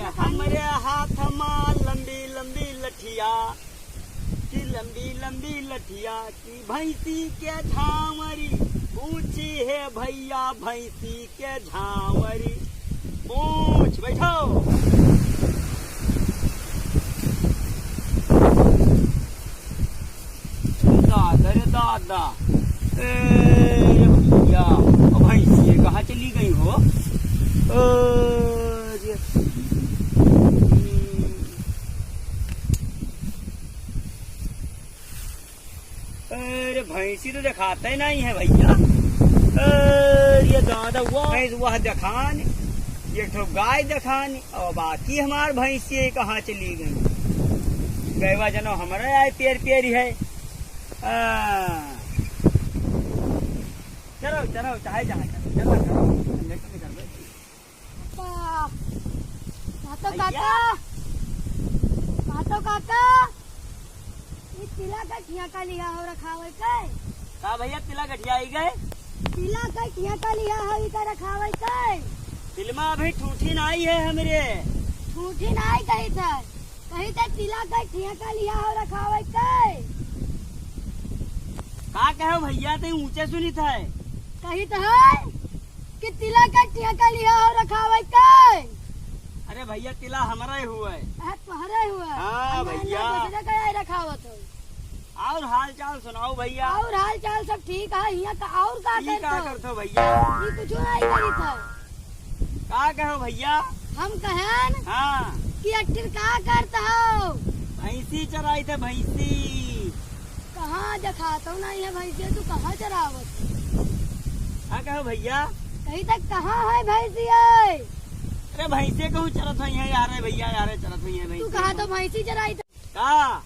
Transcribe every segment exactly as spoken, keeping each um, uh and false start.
हमरे हाथ मा लंबी लंबी लठिया, कि लंबी लंबी लठिया, कि भैंसी के झांवरी, पूछी है भैया भैंसी के झांवरी। पूछ, बैठो। दादा रे दादा। ए रे भैया, अब भैंसिया कहाँ चली गई हो? ओ रे। अरे भैंसी तो देखाते नहीं है भैया। अरे दादा, वह भैंस वह देखान, एक ठो गाय देखान, और बाकी हमार भैंसिया कहाँ चली गई? गैवा जनो हमारा आए पेर पेर है। हाँ। चलो, चलो, चाहे जहाँ चलो, चलो, चलो, हम लेके निकल गए। पापा, महतो भैया। काका, महतो काका, ई तिला गठिया का लिहा हो रखावे के? का भैया, तिला गठिया आई गए? तिला गठिया का लिहा हो ई का रखावे के? तिलमा अभी ठूठी ना आई है हमरे। ठूठी ना आई कही थे, कही थे तिला गठिया का लिहा हो रखावे के? का कहो भैया, ते ऊंचे सुनी थे। कही थे कि तिला गठिया का लिहा हो रखावे के? अरे भैया, तिला हमारा ही हुआ है। अरे तोहरे हुआ है। हाँ भैया। दूसरे का आई रखावत हो। और हाल चाल सुनाओ भैया। और हाल चाल सब ठीक है। हियाँ का और का ई का करत हो? करत हो भैया? ई कुछ नहीं करी था। का कहो भैया? हम कहन हाँ। कि अट्ठिर का करत हो? भैंसी चराई थे, भैंसी। कहाँ देखात हो नहीं है भैंसिया, तू कहाँ चरावत हो? का कहो भैया? कही तक कहाँ है भैंसिया? अरे भैंसे कहूँ चरत हुई है यार, भैया यार चरत हुई है तू भैंसे। कहा तो भैंसी चराई थे। का?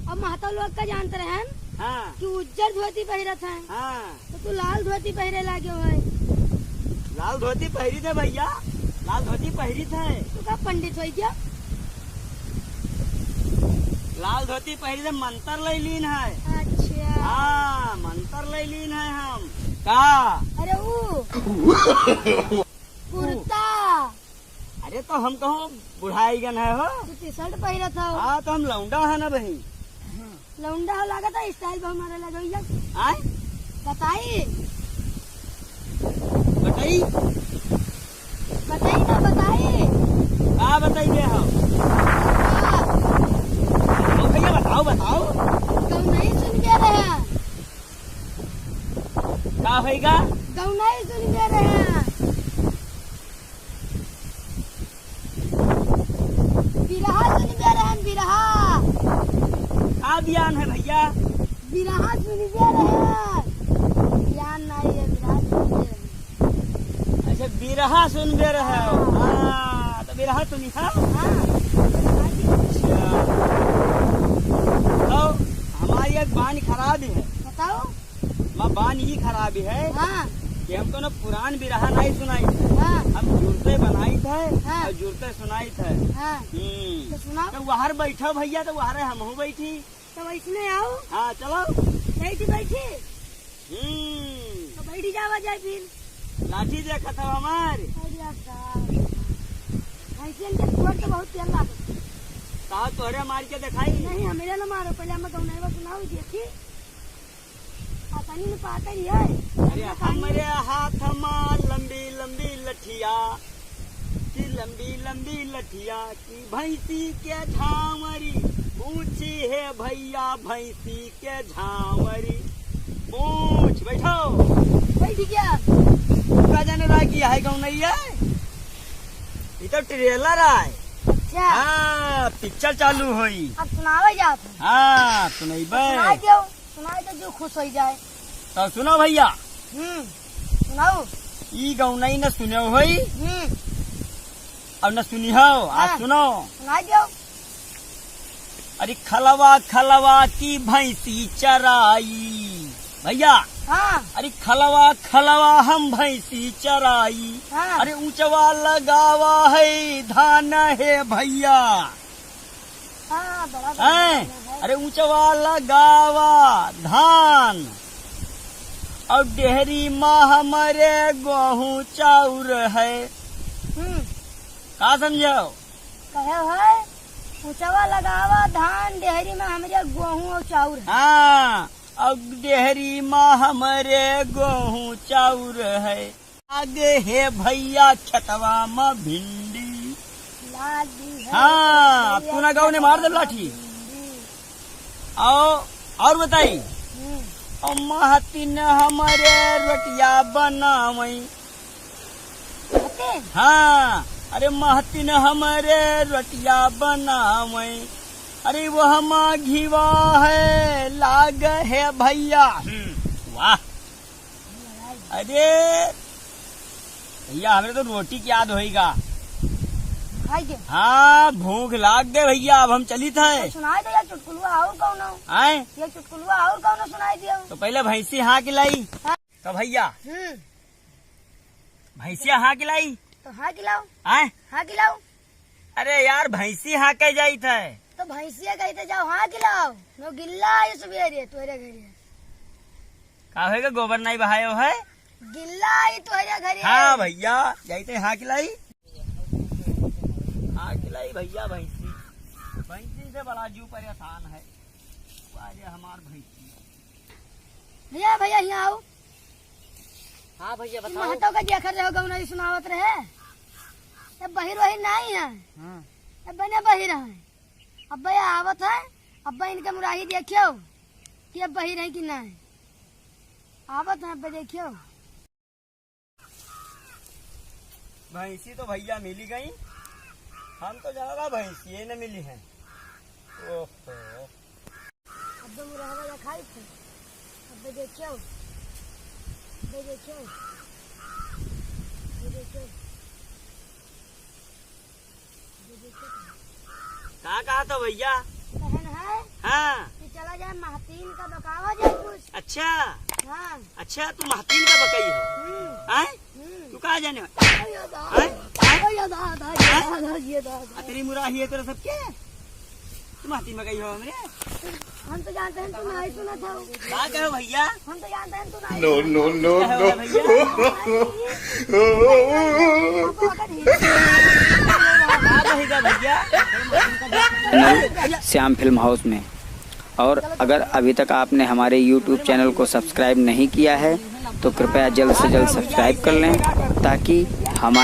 अब महतो लोग का जानत रहन हाँ। कि उज्जर धोती पहिरत हैं। हाँ। तो तू लाल धोती पहिरे लागे हो। लाल धोती पहिरी थे भैया, लाल धोती पहिरी थे। तू का पंडित हो क्या? लाल धोती पहिरी थे, मंतर ले लीन है। अच्छा। हाँ, मंतर ले लीन है हम। का? अरे ऊ कुर्ता। अरे तो हम कहूँ बुढ़ाई गन है हो। तू टी शर्ट पहिरत हो। हाँ, तो हम लौंडा है ना बहिन। लौंडा हो लागत है, style पे हमारे लगे भैया। आय? बताई। बताई। बताई ना, बताई। का बताई दे हम? हाँ। ओ भैया, बताओ, बताओ। गौनई सुन के रहे हैं। का होइगा? गौनई सुन के रहे हैं। बिरहा सुनिबे रहन, बिरहा। का बियान है भैया? बिरहा सुनिबे रहन। बियान नहीं है, बिरहा सुनिबे रहन। अच्छा, बिरहा सुनिबे रहे। हाँ। हाँ, तो बिरहा सुनी, हाँ? हाँ। अच्छा। तो हमारी एक बानी खराब है। बताओ। माँ, बान ई खराबी है हाँ। कि हमको ना पुरान बिरहा नहीं सुनाई थे। हाँ। हम जुड़ते बनाई थे हाँ। और जुड़ते सुनाई थे। हाँ। हम्म। तो सुनाओ। तो वहर बैठो भैया, तो वहरे हमहू बैठी। तो वैसने आओ। हाँ, चलो। बैठी, बैठी। हम्म। तो बैठी जावा जाए फिर। लाठी देखत हो हमार। अरे यार साहब। भैंसियन के गोड़ के बहुत तेल लागत। साहब तोहरे मार के दिखाई। नहीं, हमें ना मारो, पहले हमें गौनई सुनाओ, देखी। आसानी में पाकर ही है। अरे हमरे हाथ मा लंबी लंबी लठिया, कि लंबी लंबी लठिया, कि भैंसी के झांवरी, पूछी है भैया भैंसी के झांवरी। पूछ, बैठो। बैठ गया। का जाने रहा कि है कौन नहीं है? ये तो trailer है। अच्छा। हाँ, picture चालू होई। अब सुनावे जात है। हाँ, सुनैबे। सुनाई दो। सुनाई तो जो खुश हो जाए। तो सुनो भैया। हम्म, सुनाओ। ई गौनई न सुने होई हम्म। और न सुनी हो, आज हाँ। सुनो। सुनाई दो। अरे खलवा खलवा की भैंसी चराई भैया। हाँ। अरे खलवा खलवा हम भैंसी चराई। हाँ। अरे ऊंचवा लगावा है धान है भैया। हाँ, बड़ा बड़ा हैं? गाना है। अरे ऊंचवा लगावा धान और डेहरी मा हमरे गोहूं चाउर है। हम्म। का समझो? कहे है, ऊंचवा लगावा धान, डेहरी में हमरे गोहूं और चाउर है। हाँ, अब डेहरी में हमरे गोहूं चाउर है। लागे है भैया खेतवा में भिंडी। लागी है हाँ, भैया तू ना गाँव ने मार दे खेतवा लाठी। में भिंडी। आओ, और बताई। हम्म। और महतिन हमरे रोटिया बनावई। महतिन? हाँ, अरे महतिन हमरे रोटिया बनावई। अरे वो हमा घिवा है, लाग है भैया। हम्म, वाह। अरे भैया, हमरे तो रोटी के याद होइगा। खाई के? हाँ, भूख लाग गए भैया, अब हम चलित है। तो सुनाई दे यार चुटकुलवा और कौनो। आए? ये चुटकुलवा और कौनो सुनाई दियो। तो पहले भैंसी हाँक लाई। हाँ। तो भैया, हम्म। भैंसिया हाँक लाई। तो हाँक लाओ। आए? हाँक लाओ। अरे यार, भैंसी हाँके जाइत है। तो भैंसिया कही तो जाओ हाँक लाओ। नो गिल्ला आई सुबेरे तोरे घरे। का होएगा, गोबर नहीं बहायो है? गिल्ला आई तोरे घरे। हाँ भैया, जाइत है हाँक लाई। हाँक लाई भैया भैंसी। भैंसी से बड़ा जीव परेशान है। अरे हमार भैंसी। भैया, भैया, यहाँ आओ। हाँ भैया, ई बताओ। महतो का देखत रहो, गौना जी सुनावत रहे। अब बहिर वहिर नहीं है। हाँ। अब बने बहिर है। अब भैया आवत है, अब इनके मुराही देखियो कि अब बहिर है कि नहीं। आवत है, अब देखियो। भैंसी तो भैया मिली गई, हम तो जाना रहा भैंसिए न मिली हैं। ओहो। अब तो मुरहवा जा खाई थे। अब देखियो, अब देखियो, अब देखियो। का कहा था भैया? कहन है हाँ। कि चला जाए महतीन का बकावा जाए कुछ। अच्छा। हाँ। अच्छा, तू महतीन का बकई हो? हम्म। आए? हम्म। तू कहाँ जाने वाला? अरे दादा, आए? अरे दादा, आए? दादा, ये दादा। अतरी मुराही है तेरा सबके? तू महतीन बकई हो हमरे? हम तो जानते हैं तू नहीं सुना था। का कहो भैया? हम तो जानते हैं तू नहीं। No, no, no, कहो no। भैया? आपको अगर हिंदी का कहेगा भैया? श्याम फिल्म हाउस में। और अगर अभी तक आपने हमारे YouTube चैनल को सब्सक्राइब नहीं किया है तो कृपया जल्द से जल्द सब्सक्राइब कर लें, ताकि हमारे